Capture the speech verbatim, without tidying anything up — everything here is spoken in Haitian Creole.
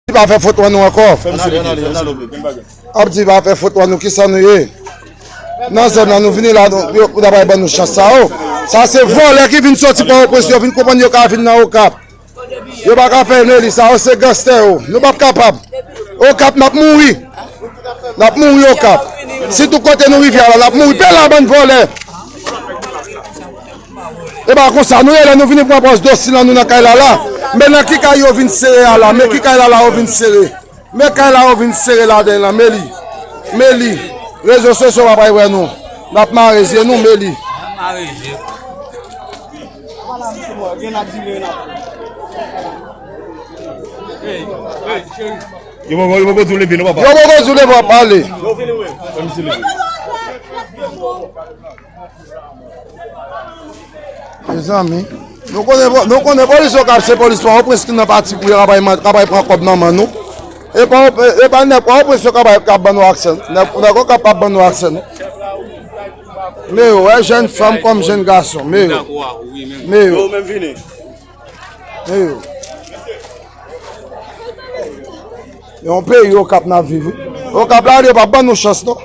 di pa fè fotwa nou ankò. Ap di pa fè fotwa nou, kisa nou ye? Nan zòn nan nou vini la, nou, yo, pou ta bay ban nou chans sa yo. Sa se vòlè ki vin soti Pòtoprens, yo vin konprann yo ka vin nan Okap. Yo pa ka fè Meli, sa yo se ganstè yo. Nou p ap kapab. Okap, n ap mouri. N ap mouri Okap. Si tou kote nou rive a la, n ap mouri. Pè la bann vòlè. E pa konsa, nou ye lè nou vini pran pòz dosi lan nou nan kay la la. Men nan ki kay yo vin sere a la, men ki kay la la yo vin sere. Men kay la yo vin sere ladan l lan, Meli. Meli. Rezo sosyo pa pral wè nou. N ap mare zye nou, Meli. Yo poko, yo poko di w leve non, papa. Yo poko di w leve, w ap pale. Mezanmi, nou konnen, nou konnen polis Okap se polis Pòtoprens ki nan pati pou yo ka bay man-, ka bay pran kòb nan men nou. E pa, e pa nèg Pòtoprens yo ka bay, ka ban nou aksè. Nèg, nèg Okap p ap ban nou aksè, non. Men yo, wè jèn fanm kòm jèn gason. Men yo. Men yo. Men yo. E yon peyi Okap n ap viv, wi. Okap la, yo p ap ban nou chans, non.